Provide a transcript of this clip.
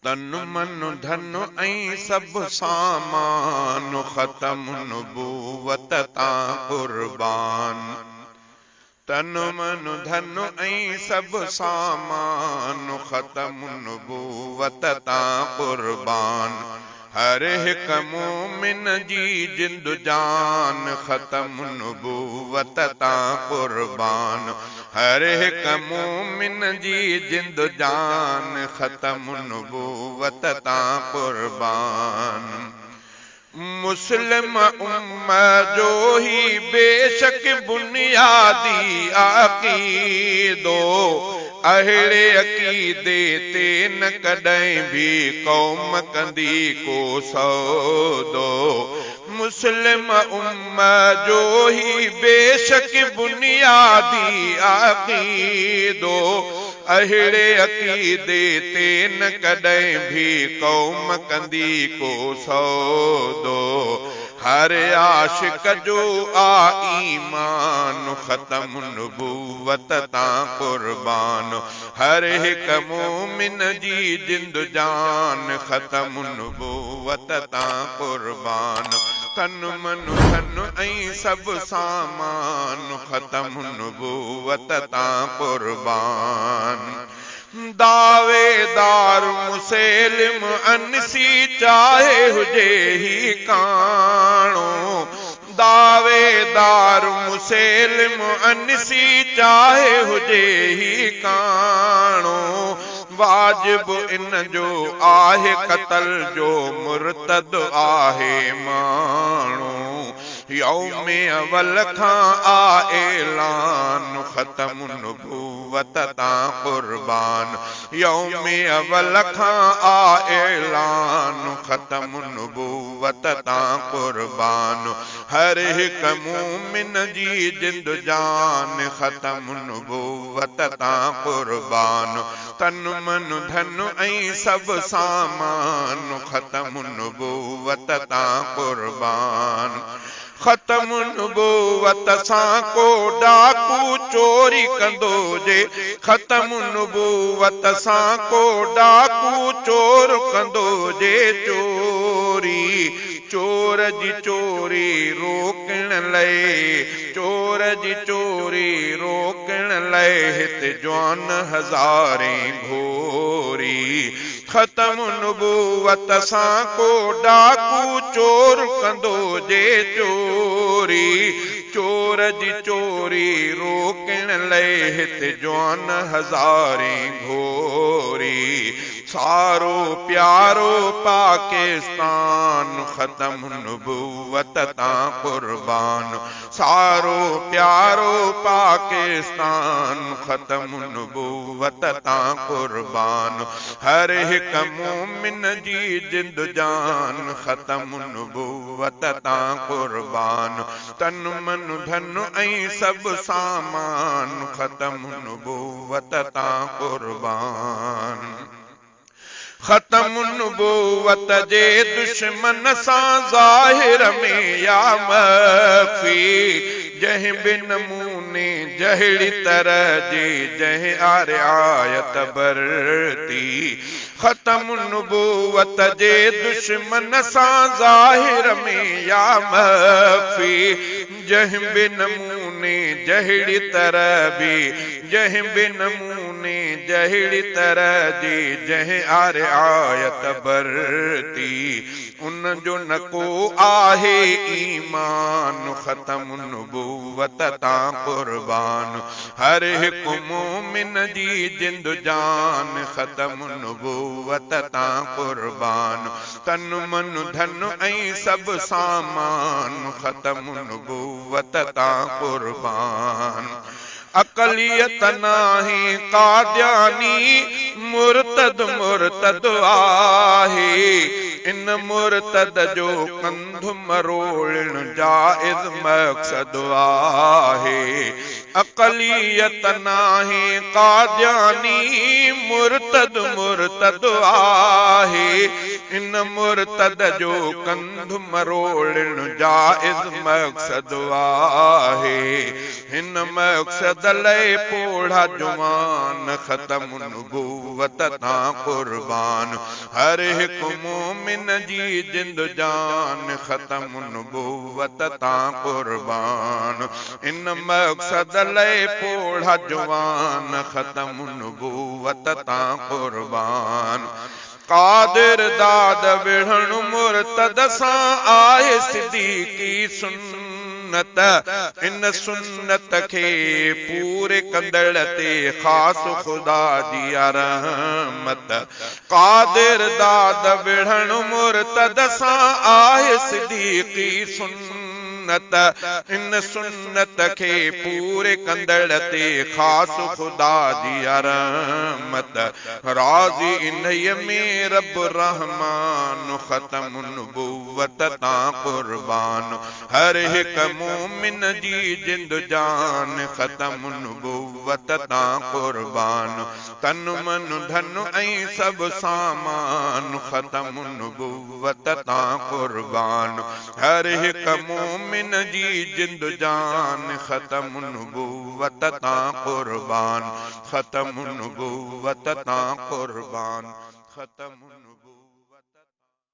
تن من ڌن ۽ سڀ سامان ختم نبوت تان قربان. تن من ڌن ۽ سڀ سامان ختم نبوت تان قربان. هر هڪ مومن جي جند جان ختم نبوت تان قربان. هر هڪ مومن جي جند جان ختم نبوت تان قربان. مسلم امه جو هي بيشڪ بنيادي عقيدو، اهڙي عقيدي تي نه ڪڏهن به قوم ڪندي ڪو سودو. مسلم امه جو هي بيشڪ بنيادي عقيدو، اهڙي عقيدي تي نه ڪڏهن ڀي قوم ڪندي ڪو سودو. هر عاشق جو آ ايمان ختم نبوت تان قربان. هر هڪ مومن جي جند جان ختم نبوت تان قربان. تن من ڌن ۽ سڀ سامان ختم نبوت تان قربان. دعويدار مسيلم انسي چاهي هجي هي ڪاڻو. دعويدار مسيلم انسي چاهي هجي هي ڪاڻو. واجب ان جو آهي قتل جو مرتد آهي ماڻهو. يوم اول کان آ اعلان ختم نبوت تان قربان. يوم اول کان آ اعلان ختم نبوت تان قربان. هر هڪ مومن جي جند جان ختم نبوت تان قربان. تن من ڌن ۽ سڀ سامان ختم نبوت تان قربان. ختم نبوت سان ڪو ڊاڪو چوري ڪندو هجي ختم نبوت سان ڪو ڊاڪو چور ڪندو هجي چوري چور جي چوري روڪڻ لئي چور جي چوري روڪڻ لئي هت جوان هزارين گهوري. ختم نبوت سان ڪو ڊاڪو چور ڪندو جي چوري چور جي چوري روڪڻ لئي هت جوان هزارين گهوري. سارو پيارو پاڪستان ختم نبوت تان قربان. سارو پيارو پاڪستان ختم نبوت تان قربان. هر هڪ مومن جي جند جان ختم نبوت تان قربان. تن من ڌن ۽ سڀ سامان ختم نبوت تان قربان. ختم نبوت جي دشمن سان ظاهر ۾ يا مخفي، جنهن به نموني جهڙي طرح جي جنهن آ رعايت برتي. ختم نبوت جي دشمن سان ظاهر ۾ يا مخفي، جنهن به نموني جهڙي طرح به جنهن به نموني جهڙي طرح جي جنهن آ رعايت برتي، ان جو نه ڪو آهي ايمان ختم نبوت تان قربان. هر هڪ مومن جي جند جان ختم نبوت تان قربان. تن من ڌن ۽ سڀ سامان ختم نبوت تان قربان. اقليت ناهي قادياني مرتد مرتد آهي. ان مرتد جو ڪنڌ مروڙڻ جائز مقصد آهي. اقليت ناهي قادياني مرتد مرتد آهي. ان مرتد جو ڪنڌ مروڙڻ جائز مقصد آهي. هن مقصد لئي پوڙها جوان ختم نبوت تان قربان. هر هڪ مومن جي جند جان ختم نبوت تان قربان. ان مقصد لئي پوڙها جوان ختم نبوت تان قربان. قادر داد وڙهڻ مرتد سان آهي صديقي سنت. ان سنت کي پوري ڪندڙ تي خاص خدا جي آ رحمت. قادر داد وڙهڻ مرتد سان آهي صديقي سنت. ان سنت کي پوري ڪندڙ تي خاص خدا جي آ رحمت. راضي انهيء ۾ رب رحمان ختم نبوت تان قربان. هر هڪ مومن جي جند جان ختم نبوت تان قربان. تن من ڌن ۽ سڀ سامان ختم نبوت تان قربان. هر هڪ مومن جي جند جان ختم نبوت تان قربان. ختم نبوت تان قربان. ختم نبوت.